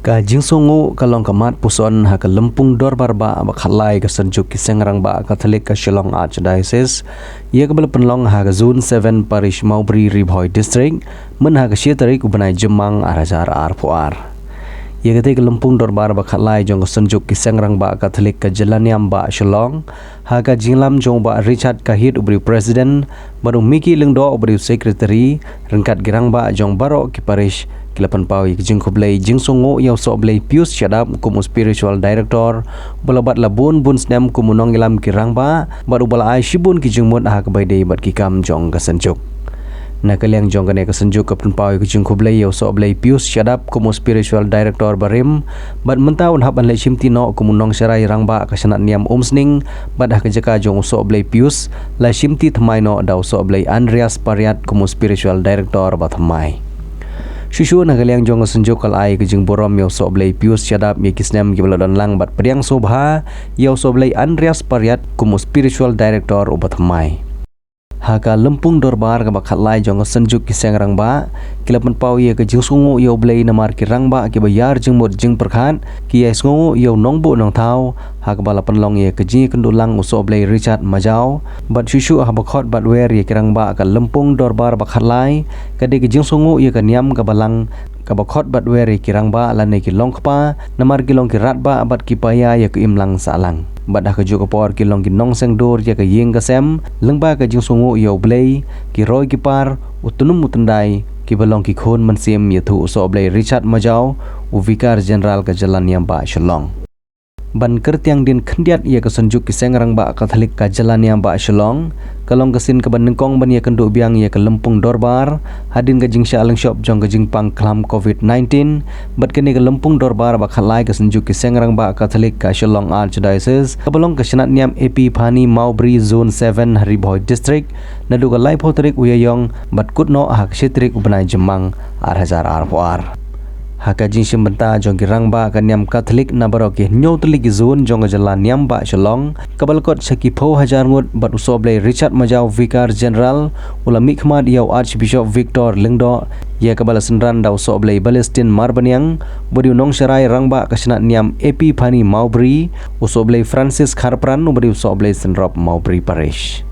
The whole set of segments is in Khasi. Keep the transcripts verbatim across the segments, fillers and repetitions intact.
Ka jingsngewnguh ka long ka mat puson ha ka lympung dorbar bah ba khatlai ka Synjuk ki Seng Rangbah Katholik ka Shillong Archdiocese, ïa kaba la pynlong ha ka Zone seven Parish Mawbri, Ri Bhoi District, myn ha ka shi tarik u bnai Jymmang ar hajar arphew ar. Ïa katei ka lympung dorbar ba khatlai jong ka Synjuk ki Seng Rangbah Katholik ka Jyllaniam bah Shillong, ha ka jingïalam jong u Bah Richard Kahit uba dei u President, bad u Mickey Lyngdoh uba dei u Secretary, ryngkat ki rangbah jong baroh ki parish, ki la pynpaw ïa ka jingkhublei jingsngewnguh ïa u Sohblei Pius Shadap kum u Spiritual Director, uba la bat la bun bun snem kum u nongïalam ki rangbah, bad uba la ai shibun ki jingmut ha kaba ïadei bad ki kam jong ka Synjuk. Na ka liang jong kane ka Synjuk ka pynpaw ïa ka jingkhublei ïa u Sohblei Pius Shadap kum u Spiritual Director barim, bad mynta un hap ban leit shimti noh kum u nongsharai rangbah ka Shnat Niam Umsning, bad ha ka jaka jong u Sohblei Pius, la shimti thymmai noh da u Sohblei Andreas Pariat kum u Spiritual Director bathymmai. Shuh shuh na ka liang jong ka Synjuk ka la ai ka jingburom ïa u Sohblei Pius Shadap ïa ki snem kiba la don lang bad pdiang sngewbha ïa u Sohblei Andreas Pariat kum u Spiritual Director uba thymmai. Ha ka lympung dorbar kaba khatlai jong ka Synjuk ki Seng Rangbah, ki la pynpaw ïa ka jingsngewnguh ïa U Blei namar ki rangbah kiba ïar jingmut jingpyrkhat, ki ïai sngewnguh ïa u nongbuh nongthaw, ha kaba la pynlong ïa ka jingïakynduh lang u Sohblei Richard Majaw, bad shuh shuh haba khot bad wer ïa ki rangbah ka lympung dorbar ba khatlai, ka dei ka jingsngewnguh ïa ka niam ka balang, kaba khot bad wer ïa ki rangbah lane ki longkpa, namar ki long ki radbah bad ki païa ïa ka imlang sahlang. Bad ha kajuh ka por ki long ki nongseng dur ïa ka ïing ka sem, lyngba ka jingsngewnguh ïa U Blei, ki roi ki par, u tnum u tyndai, kiba long ki khun mynsiem ïathuh u Sohblei Richard Majaw, u Vicar General ka Jyllaniam bah Shillong. Ban kyrtiang dien khyndiat ïa ka Synjuk ki Seng Rangbah Katholik ka Jyllaniam bah Shillong, ka long ka sien kaba nyngkong ban ïakynduh biang ïa ka lympung dorbar, hadien ka jingshah lyngshop jong ka jingpang khlam covid nineteen, bad kane ka lympung dorbar ba khatlai ka Synjuk ki Seng Rangbah Katholik ka Shillong Archdiocese, kaba long ka Shnat Niam Epiphany Mawbri Zone seven ha Ri Bhoi District, naduh ka laiphew tarik u Ïaïong, bad kut noh ha ka shi tarik u bnai Jymmang, ar hajar arphew ar. Ha ka jingshim bynta jong ki rangbah ka niam Katholik na baroh ki hynñiew tylli ki zone jong ka Jyllaniam bah Shillong, kaba la kot sha ki phew hajar ngut bad u Sohblei Richard Majaw Vicar General, u la mihkhmat ïa u Archbishop Victor Lyngdoh, ïa kaba la synran da u Sohblei Balestin Marbaniang, uba dei u nongsharai rangbah ka Shnat Niam Epiphany Mawbri, u Sohblei Francis Kharpran, uba dei u Sohblei Synrop Mawbri Parish.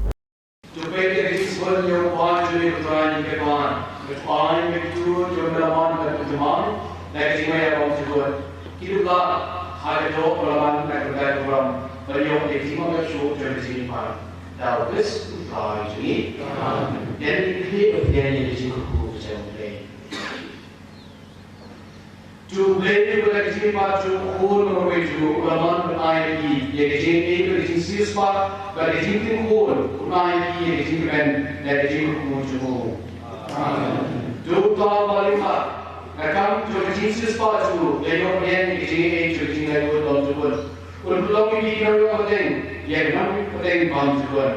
To peit ïa ka jingsngewbha jong U Trai, ïa ka ban, ka ban ïa ka jingïaid jong ka lam bad ka jingmang, na ka jingmai ïa bym jukut. Ki duk lah ha ka doh ka lam bad ka jingmai burom, ban ïoh ïa ka jingmang shuh jong ka jingïaid. Da U Khrist U Trai jong ngi. Amen. Ïa ngi khie ban pdiang ïa ka jingkyrkhu jong U Blei. To U Blei uba la kyrpad jong u Khun marwei jong u, u la mon ban ai ïa ki ïa ka jingïeit bad ka jingsiewspah bad ka jingkyrkhu, un ai ïa ki ïa ka jingkmen da ka jingkyrkhu jong u. Amen. To uta uba la lyngngoh, ka kam jong ka jingsiewspah jong u, la ïoh ïa ka jingïeit jong ka jinglaitluid bymjukut. Un pynlong ïa ki ki nongïoh pateng ïa ki nongïoh pateng bymjukut.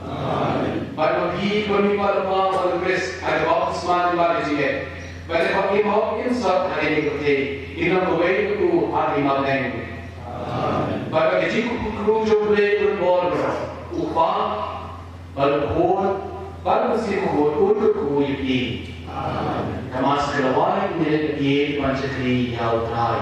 Amen. Bad ma phi ki bym ïohi ba U Khrist, ha ka baptisma bad ka jingïeit, bad lada phi hok in sot ha kane ka pyrthei, kin long kawei pat u ha ka hima bneng. Amen. Bad ka jingkyrkhu jong U Blei un bor baroh, U Kpa, bad U Khun, bad U Mynsiem Bakhuid, un kyrkhu ïa phi. Amen. Ka Mass ka la wai, ngin ïa phi ban shakri ïa U Trai.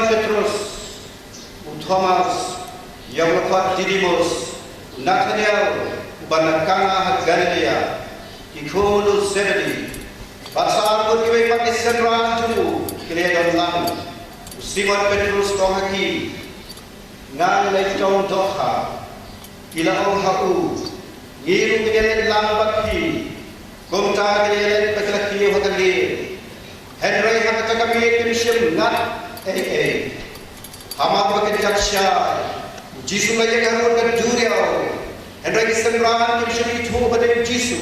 Petrus, u Thomas, ïa u la khot Didimus, u Nathanael uba na Kana ha Galilea, ki khun u Zebedi, bad sa arngut kiwei pat ki synran jong u ki la ïadon lang. U Simon Petrus u ong ha ki, ngan leit tong dohkha. Ki la ong ha u, ngi ruh ngin ïaleit lang bad phi. Kumta ki la ïaleit bad ki la kiew ha ka lieng. Hynrei ha kata ka miet kim shym ngat ei ei. Hamar ba kin jam shai, u Jisu u la ïeng harud ka duriaw. Hynrei ki synran kim shym ithuh ba dei u Jisu.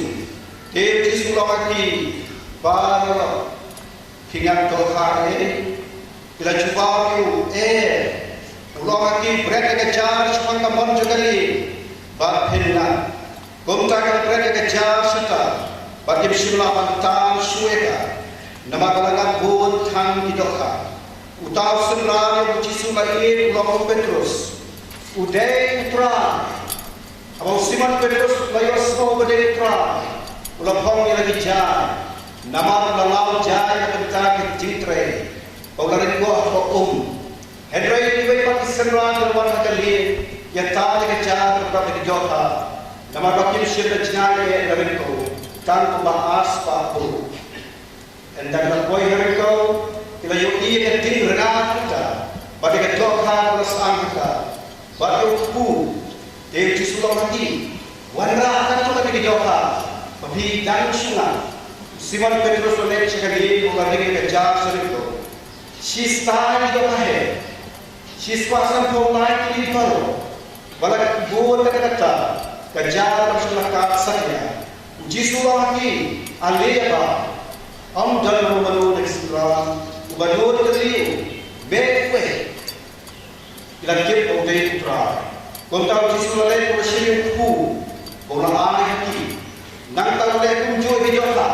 Te u Jisu u la ong ha ki, paralok, phi ngat dohkha ei? Ki la jubab ïa u, eh. U la ong ha ki, bret ïa ka jar shaphang ka mon jong ka lieng, bad phin ngat. Kumta ki la bret ïa ka jar shata, bad kim shym lah ban tan shuh ïa ka, namar ka la ngat bun tang ki dohkha. Uta u synran ïa uba u Jisu u la ïeit u la ong ha u Petrus, u dei u Trai. Haba u Simon Petrus u la ïohsngew ba dei u Trai, u la phong ïa la ki jar, namar u la law jai na ka bynta ka jingtrei, ba u la rit noh ha ka um. Hynrei kiwei pat ki synran ki la wan ha ka lieng, ïatai ïa ka jar bad ïa ki dohkha, namar ba kim shym da jngai eh na ryngkew, tang kumba ar spah buh. Ynda ki la poi ha ryngkew, ki la ïohi ïa ka ding rnga ha ka, bad ïa ka dohkha ka la sah ha ka, bad ïa u kpu. Te u Jisu u la ong ha ki, wanrah katto katne ki dohkha ba phi dang shu ngat. U Simon Petrus u la leit sha ka lieng bad u la ring ïa ka jar sha ryngkew. Shi stai ki dohkha hi. Shi spah sanphew lai tylli ki paralok. Wat la bun da kata, ka jar kam shym la kat satia. U Jisu u la ong ha ki, ale ïa ba, ym don mano mano na ki synran uba nud tylli u mih uwei. Ki la tip ba u dei u Trai. Kumta u Jisu u la leit bad u la shim ïa u kpu, bad u la ai ha ki. Nangta u la leh kumjuh ïa ki dohkha.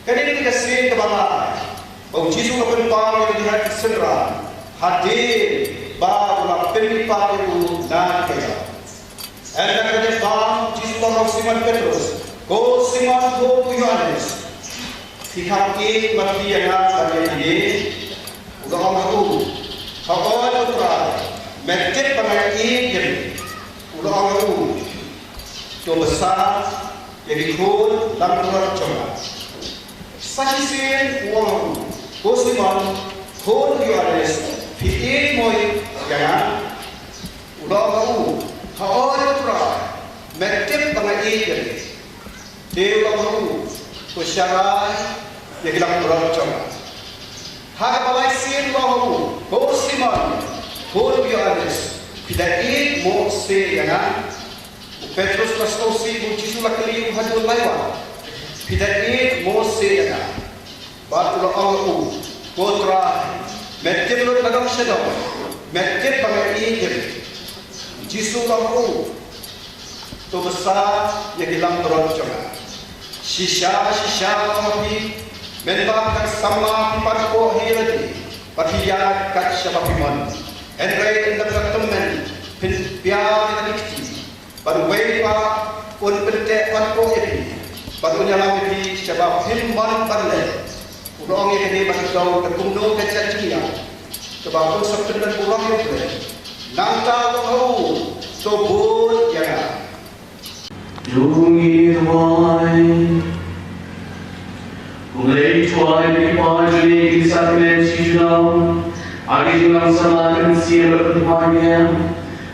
Kane ka dei ka sien kaba lai ba u Jisu u la pynpaw ïa la ki synran, hadien ba u la pynmihpat ïa u na ki kjat. Ynda ka dep bam, u Jisu u la ong ha u Simon Petrus, ko Simon khun u Ïoannis, phi kham ïeit ma phi ïa nga ban ïa kine? U la ong ha u, hooid ko Trai, me tip ba nga ïeit ïa me. U la ong ha u, to bsa ïa ki khun langbrot jong nga. Sa shisien u ong ha u, ko Simon khun u Ïoannis, phi ïeit mo ïa nga? U la ong ha u, hooid ko Trai, me tip ba nga ïeit ïa me. Te u la ong ha u, to sharai ïa ki langbrot jong nga. Ha kaba lai sien u la ong ha u, ko Simon khun u Ïoannis, phi da ïeit mo se ïa nga? U Petrus u la sngewsih ba u Jisu u la kylli ïa u haduh lai wat, phi da ïeit mo se ïa nga? Bad u la ong ha u, ko Trai, me tip lut nadong shadong, me tip ba nga ïeit ïa me. U Jisu u la ong ha u, to bsa ïa ki langbrot jong nga. Shisha shisha nga ong ha phi, mynba phi dang samla phi pan poh hi ïa lade, bad phi ïaid kat shaba phi mon. Hynrei ynda phi la tymmen, phin pia ïa la ki kti, bad uwei pat un pynteh pan poh ïa phi, bad un ïalam ïa phi shaba phim mon ban leh. U la ong ïa kane bad u la ong da kumno ka jingïap kaba un sa pyndon burom ïa U Blei. Nangta u la ong ha u, to bud ïa nga. To ngin duwai. Ko Blei Trai, ki paid jong me ki sakrament shi junom, ha ka jinglong samla ka mynsiem bad ka kyrpang jong me,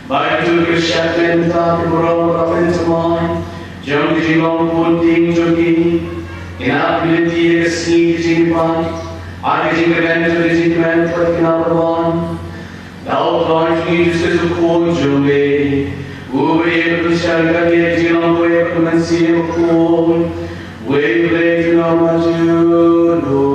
ba kin kyrshah lem mynta ki burom bad ka pynthymmai jong ka jinglong bun tieng jong ki. Ïa ka lynti ka sngi ka jingpang, ha ka jingkmen jong ka jingkmen bad ka nongkmen. Da U Trai jong ngi Jisu Khrist u Khun jong me, uba ïeit bad pynshai ryngkat ïa ka jinglong bad ka mynsiem bakhuid, uwei U Blei junom ha junom.